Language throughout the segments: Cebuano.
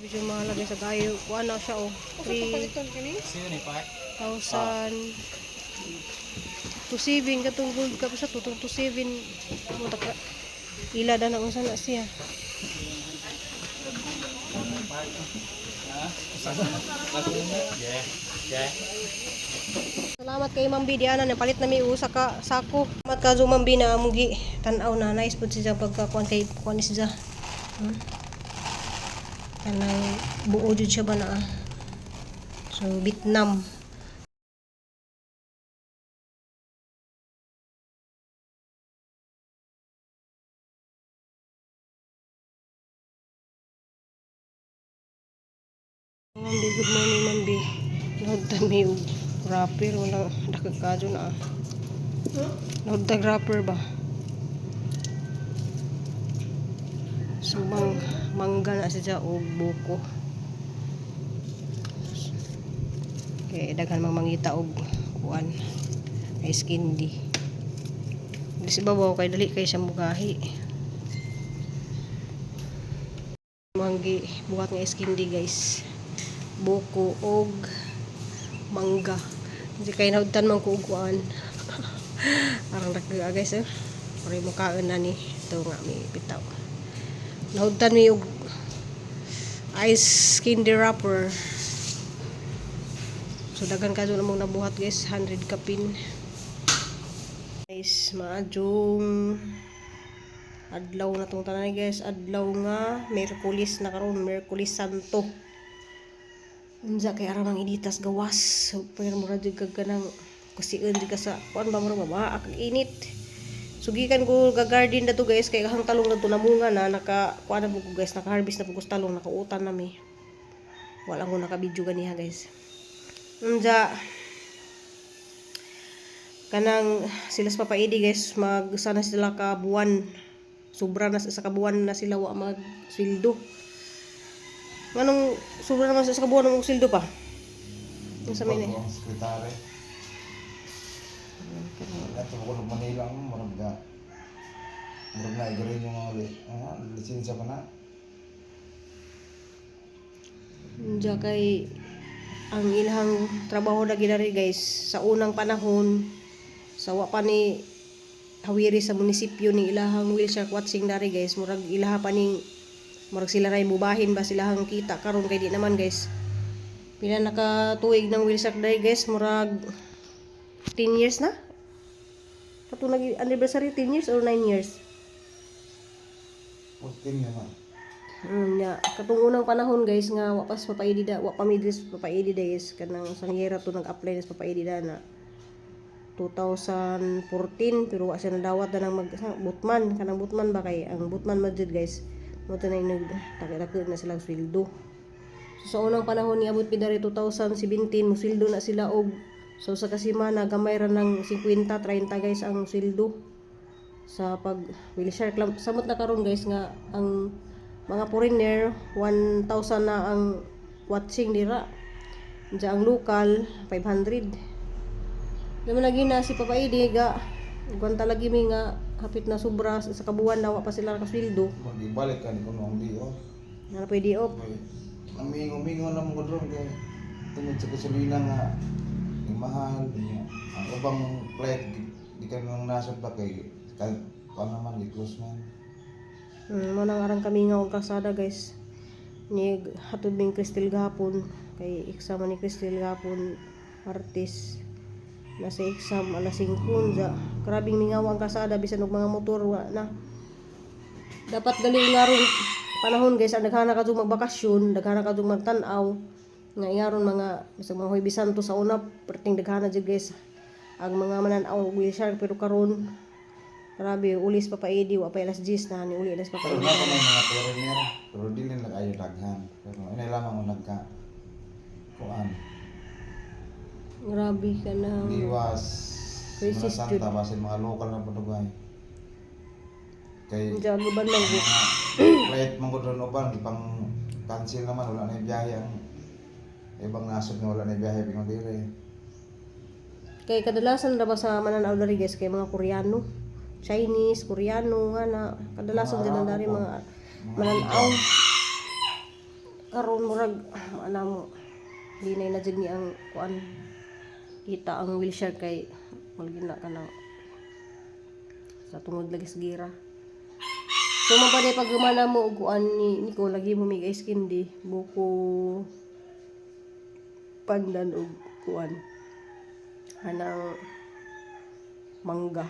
Medyo mahalaga sa gayo. Kuha na siya oh. 3,000 to 7 katong gold cup sa 2 to 7 mo taka ila da na unsa na siya. Salamat kay Ma'am B diana napalit na mi usa ka sako. Salamat ka Ma'am B na mugi tan-aw na nice pud siya pagkakuan kay kuan siya. Kanang buo jud siya ba na ah. So Vietnam. Ma'am B, good morning, Ma'am B. Nahugtan mi og wrapper wala dakagkadyo na ah. Nahugtag wrapper ba? So mangga na siya og buko. Kay daghan mang mangita og kuan ice candy. Di sa babaw kay dali kay siya mugahi. Manggi buhat nga ice candy, guys. Buko og mangga. Hindi kay nahugtan man ko og kuan. Arang dakga, guys, eh. Pare mo kaon na ni ito nga may bitaw. Nahugtan mi og ice candy wrapper. So daghan ka na mong nabuhat, guys, 100 kapin. Guys, maadjong adlaw na tong tanan, guys, adlaw nga Miyerkules na karon, Miyerkules Santo. Unsa kay aram ang initas gawas. So, pero mura jud kag kanang kusion jud ka sa kuan ba, mura ba kag init. So gikan ko ga garden na to, guys, kay kahang talong na to namunga na, naka kuan na po ko, guys, naka harvest na po ko sa talong, nakautan na mi. Wala ko naka-video ganiha, guys. Unja kanang sila sa Papa Edi, guys, mag sana sila ka buwan. Sobra na sa kabuwan na sila wa mag sweldo. Nganong sobra naman sa kabuwan ng sweldo pa? Unsa may ni? Ang sekretary. Ato ko ng Manila mo murag ka. Murag na igarin yung mga lisensya pa na. Unja kay ang ilahang trabaho na ginari, guys, sa unang panahon sa wa pa ni hawiri sa munisipyo ni ilahang wheelchair watching dari, guys, murag ilaha pa ning murag sila ray mubahin ba silahang kita. Karon kay di naman, guys. Pila nakatuig ng wheelchair dari, guys? Murag 10 years na kato nag anniversary, 10 years or 9 years. 14 naman. Ya. Katong unang panahon, guys, nga wa pa sa Papa Edi da, wa pa mi diri sa Papa Edi guys, kanang sangyera to nag-apply sa Papa Edi da na 2014, pero wa siya nadawat na ng mag butman, kanang butman ba, kay ang butman man jud, guys, mo to na nag taki na sila sweldo. So sa unang panahon niabot mi diri 2017, mo sweldo na sila og so sa kasimana gamay ra ng 50 30, guys, ang sweldo sa pag wheelchair club. Samot na karon, guys, nga ang mga foreigner 1,000 na ang watching dira. Diya ang local 500. Naman lagi na si Papa Edi ga gwanta lagi mi nga hapit na sobra sa kabuan na wa pa sila nakasweldo. Magibalik ka ni kuno ang di oh. Na pwede op. Ang mingo-mingo na mo dron kay tungod sa gasolina nga ang mahal niya. Ang ubang flight di ka nang nasod ba kay kuan naman di close man. Mo nang arang kami nga og kalsada, guys. Ni hatod ming Crystal gahapon kay exam ni Crystal gahapon Martes. Nasa exam alas 5 unja. Grabing mingaw ang kalsada bisan og mga motor wa na. Dapat gali nga ron panahon, guys, ang daghana ka magbakasyon, daghana ka magtan-aw nga ingaron mga bisag mga Huwebes Santo sa una perting daghana jud, guys, ang mga manan-aw og wheelchair, pero karon grabe ulis pa Edi, wa pa alas 10 na ni uli alas pa Pero Edi. na pa may mga foreigner, pero dili na kayo daghan. Pero inay lamang ang nagka kuan. Grabe ka na. Giwas Crisis mga Santa basin mga lokal na padugay. Kay Diyan uban man mga flight man gud ron uban ipang cancel naman, wala na biyahe ang ibang nasod nga wala na biyahe pingon dire. Kay kadalasan ra ba sa mananaw diri, guys, kay mga Koreano, Chinese, Koreano nga na kadalasan Mga dyan ang Arabo dari po. mga Mga mananaw. Karon murag ana mo linay na jud ni ang kuan, kita ang wheelchair kay malagi na kanang sa tungod lagi sa gira. So man pa pag gumana mo og kuan ni Nico, lagi mo mig ice candy, buko pandan og kuan anang mangga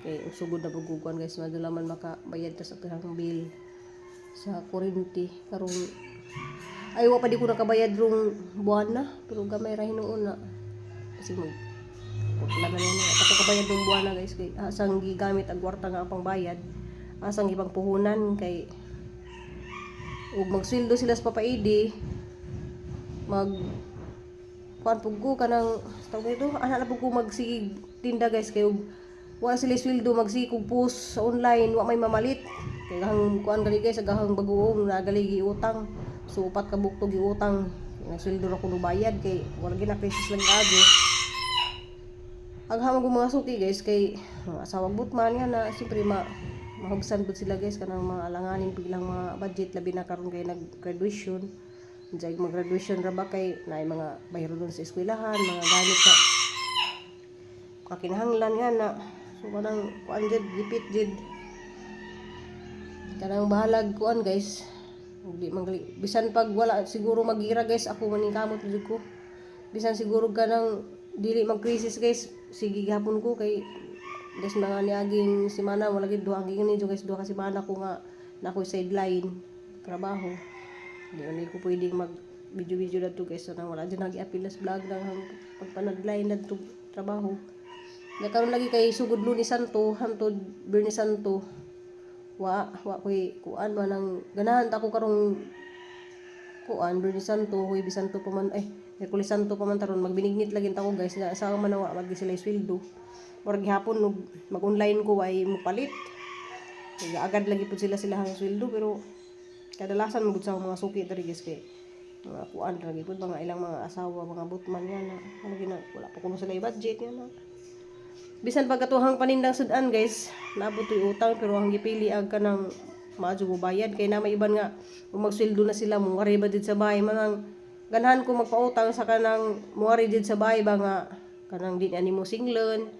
kay ang sugod na pug kuan, guys, madula man makabayad ta sa atong bill sa kuryente karon. Ay, wa pa di ko nakabayad rong buwan na, pero gamay ra hinuon na kasi mag putla man yan. Pa ko kabayad rong buwan na, guys, kay asang gigamit ang kwarta nga ang pangbayad, asang ibang puhunan, kay ug magsweldo sila sa Papa Edi, mag kuan pug ko kanang tawag nito, ana na pug ko magsigig tinda, guys, kay ug wa sila sweldo, magsige kog post sa online, wa may mamalit kay gahang kuan gali, guys, gahang baguong na gali giutang. So upat ka bukto giutang, nagsweldo ra kuno bayad kay wala gina crisis lang kaadyo. Agha man mga suki, guys, kay mga asawag butman nga na siyempre ma mahugsan pud sila, guys, kanang mga alanganin biglang mga budget, labi na karon kay nag-graduation. Diyan mag-graduation ra ba kay naay mga bayro dun sa eskwelahan, mga gamit sa kakinahanglan nga na. So kanang kuan jud, gipit jud kanang bahalag kuan, guys. Di man bisan pag wala siguro magira, guys, ako maningkamot jud ko. Bisan siguro kanang dili mag-crisis, guys, sige gihapon ko kay des mga niaging semana wala gid, duha ang ni, guys, duha ka semana ko nga na ako'y sideline trabaho. Di man ko pwedeng mag video video na to, guys. So nang wala dyan nag-apil sa vlog lang ang pagpanadline na to trabaho. Nakaroon lagi kay sugod Lunes Santo hantod Biyernes Santo, wa wa koy kuan man ang ganahan ta ko karong kuan Biyernes Santo, Huwebes Santo pa man, ay, Miyerkules Santo pa man taron magbinignit lagi ta ko, guys, nga sa man wa wag sila sweldo. Murag gihapon og mag-online ko ay mopalit. Kaya agad lagi pud sila sila ang sweldo, pero kadalasan magud sa akong mga suki diri, guys, kay mga kuan lagi pud mga ilang mga asawa mga butman yan na ano gina wala pa kuno sila budget yan na. Bisan pagkatuhang panindang sudan, guys, naabot to'y utang, pero ang gipili ag kanang maadyo mo bayad kay na may iban nga kung magsweldo na sila mo ba did sa bahay. Manang ganahan ko magpautang sa kanang muari did sa bahay ba nga kanang di na nimo singlon,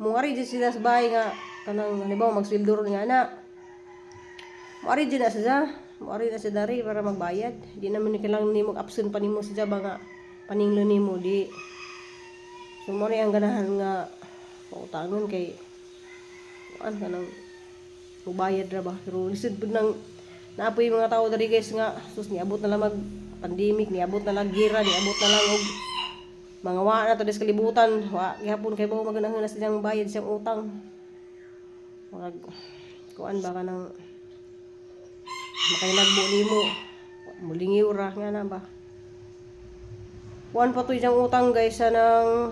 muari did sila sa bahay nga kanang halimbawa magsweldo ron nga na muari did na siya, muari na siya dari para magbayad. Di naman ni kailangan nimo absent pa nimo siya ba nga paninglon nimo di. So mo ni ang ganahan nga pautangon kay kuan kanang mubayad ra ba, pero lisod pud nang naapoy mga tao diri, guys, nga sus, niabot na lang mag pandemic, niabot na lang gira, niabot na lang og mga wa na to sa kalibutan, wa gihapon kay bao maganahan na silang bayad siyang utang. Murag kuan ba kanang makahinagbo nimo, mulingiw ra nga na ba. Kuan pa to siyang utang, guys, sa nang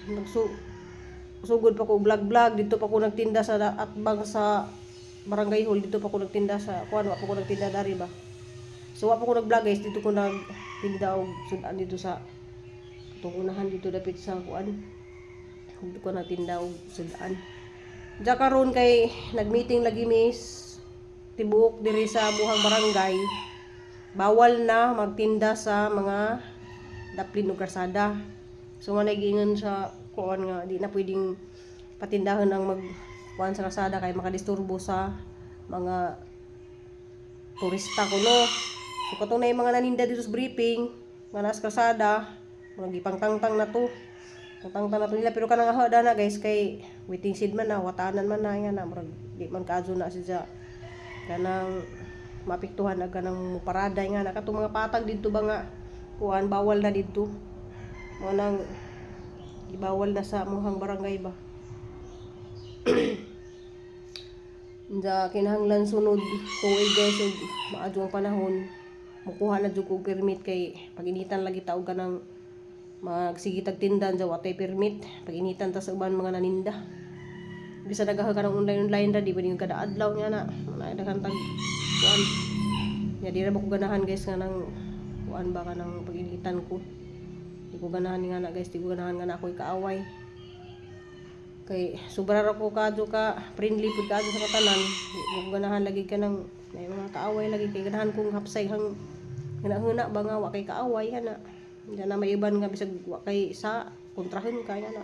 nagsu sugod pa ko vlog vlog dito pa ko nagtinda sa atbang sa barangay hall. Dito pa ko nagtinda sa kuan, wa pa ko nagtinda dari ba. So wa pa ko nag-vlog, guys, dito ko nagtinda og sudan dito sa katong unahan dito dapit sa kuan. Dito ko nagtinda og sudan. Diya karon kay nag-meeting lagi miss tibuok diri sa buhang barangay. Bawal na magtinda sa mga daplin ug kalsada. So man giingon sa kuan nga di na pwedeng patindahan ang mag kuan sa kalsada kay makadisturbo sa mga turista kuno. So katong na yung mga naninda dito sa briefing, mga nasa kalsada, mga gipangtangtang na to. Pangtangtang na to nila, pero kanang ahada na, guys, kay waiting shed man na, watanan man na nga na murag di man kaadyo na siya kanang maapektuhan ag kanang parada nga na katong mga patag didto ba nga kuan, bawal na didto. Mo nang gibawal na sa muhang barangay ba. Unsa kinahanglan sunod tuig, guys, ug maadyo ang panahon, mukuha na jud kog permit kay pag-initan lagi ta og kanang magsige tag tinda dyan watay permit, pag-initan ta sa uban mga naninda. Bisan nagaha ka ng online online ra, di ba yung kada adlaw nga na na daghan tag kuan nya. Di ra ba ko ganahan, guys, nga nang kuan ba ka ng pag-initan ko. Di ko ganahan nga na, guys, di ko ganahan nga na ako'y kaaway kay sobra ra ko kadyo ka friendly pud kaadyo sa katanan. Di ko ganahan lagi ka ng may mga kaaway lagi kay ganahan kong hapsay hang Huna-huna ba nga wa kay kaaway ana. Diyan na may iban nga bisag wa kay sa kontrahin kay ana.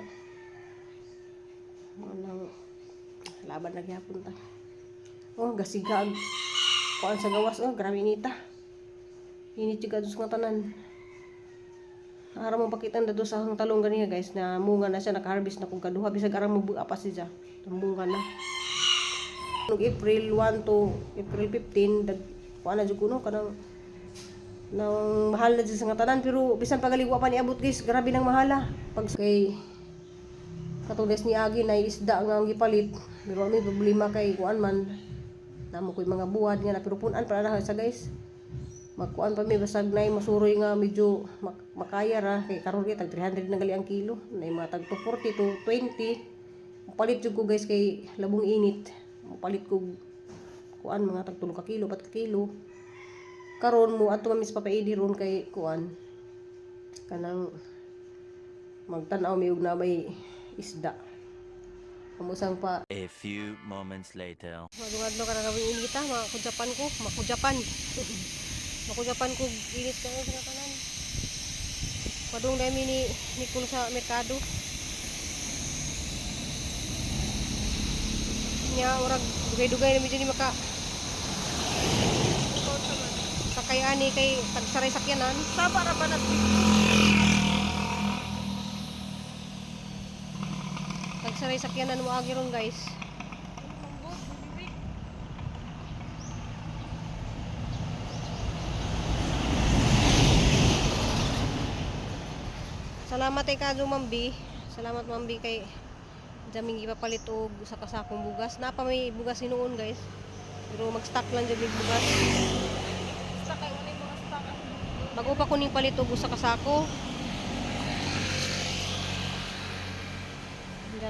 Anang laban na gyapon ta. Oh, gasiga ang kuan sa gawas, oh, grabe inita. Init jud kadto sa nga tanan. Ara mo pakita na do sa akong talong ganiha, guys, na munga na siya, naka-harvest na kung kaduha bisag ara mo buga pa siya. Munga na. Nung April 1 to April 15 dag kuan na jud kuno kanang nang mahal na jud sa nga tanan, pero bisan pagaligwa pa niabot, guys, grabe nang mahala. Pag kay katong guys ni agi na isda nga ang gipalit, pero may problema kay kuan man namo ko'y mga buwad nga na, pero punan para na sa, guys, magkuan pa mi basag nay masuroy nga medyo makaya ra kay karon kay tag 300 na gali ang kilo, nay mga tag 240 to 20. Palit jud ko, guys, kay labong init, palit ko kuan mga tag 3 ka kilo, 4 ka kilo. Karon mo adto mami sa Papa Edi ron kay kuan kanang magtan-aw mi og na may isda. Amusang pa. A few moments later. Madungad ka na gawing init ha, makujapan ko, makujapan. Makujapan ko, init kayo sa tanan. Padung dami ni Nicole sa merkado. Nya, urag dugay-dugay na medyo ni maka sakay ani kay tagsaray sakyanan. Saba ra ba nag Tagsaray sakyanan mo agi ron, guys. Salamat kay Kazo Mambi. Salamat, Mambi, kay daming ipapalit og usa ka sakong bugas. Napa may bugas hinuon, guys. Pero mag-stock lang jud mig bugas. Sa kay unay mga stock ang Bago pa kuning palit og usa ka sako. Hindi,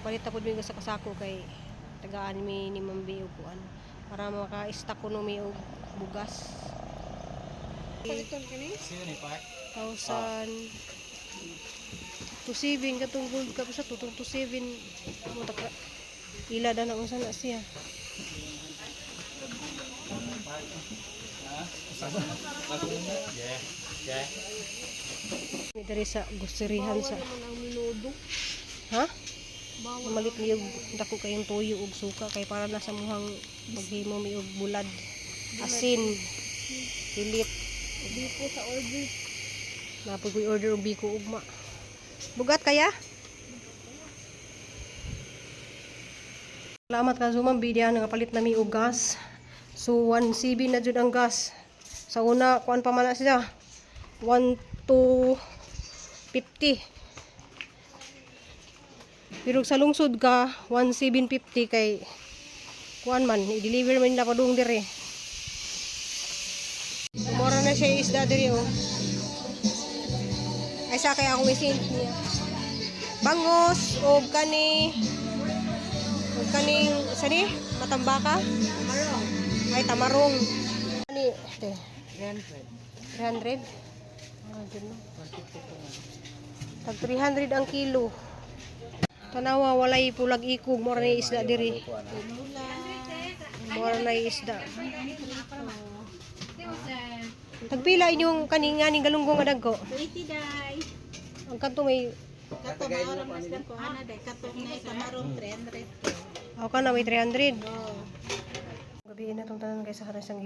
palit na pud mi og usa ka sako kay tagaan mi ni Mambi og kuan para maka-stock kuno mi og bugas. Paliton kini? Thousand to seven katong gold cup sa tutong to seven mo taka ila da na unsa na siya. Mi diri sa gusirihan sa Bawal naman ang minudo. Ha? Bawal. Malit mi og dako kayong tuyo og suka kay para na sa muhang maghimo mi og bulad, asin, hilit. Biko sa order. Napag ko'y order og biko ugma. Bugat kaya? Salamat ka Zumang bidya nga palit na mi og gas. So 1 CB na jud ang gas. Sa una kuan pa man na siya. 1 to 50. Pero sa lungsod ka 1750 kay kuan man i-deliver man nila padung dire. Mura na siya isda diri oh. Ay sa kay akong isin niya. Bangos og kani og kaning sani matambaka? Tamarong. Ay, tamarong. Kani te 300. 300. Ah, dyan no. Tag 300 ang kilo. Tanawa walay pulag ikog, mura na isda diri. Mura na isda. Tagpila inyong kaninga ning galunggong nga dagko? 20 day. Ang kanto may Kato maoram mas lang ko ana day katong na tamarong 300. Ako ka na may 300. Oh. Gabi na tong tanan, guys, sa siyang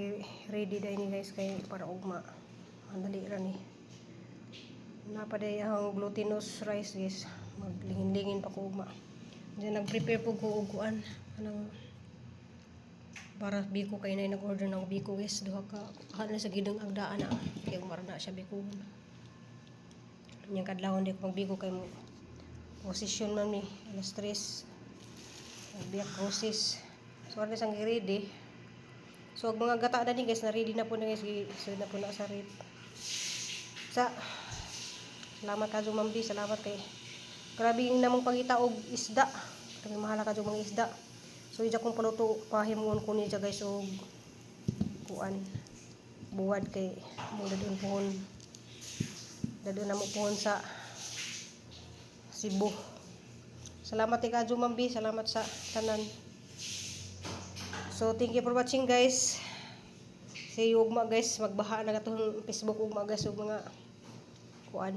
ready dai ni, guys, kay para ugma. Ang dali ra ni. Napaday ang glutinous rice, guys. Maglingin-lingin pa ko ugma. Diyan nag-prepare po ko og kuan anang para biko kay nay nag-order ng biko, guys, duha ka ana sa gidang agdaan na kay umara na siya biko. Nyang kadlawon di ko magbiko kay mo posisyon man ni alas 3. Via Crucis. So, ano siyang ready. So, ang mga gata na ni, guys, na ready na po na, guys. So, na po na sa rip. Sa, salamat ka Mambi. Salamat kay. Grabe yung namang pangita og isda. Grabe mahala ka mga isda. So, ija kong paluto, pahimuon ko niya, guys, og kuan buwad kay mo dadun pohon. Dadun na mo pohon sa Cebu. Salamat kay Kadyo Mambi. Salamat sa tanan. So, thank you for watching, guys. See you ugma, guys, magbaha na katong Facebook ugma, guys, ug mga kuan.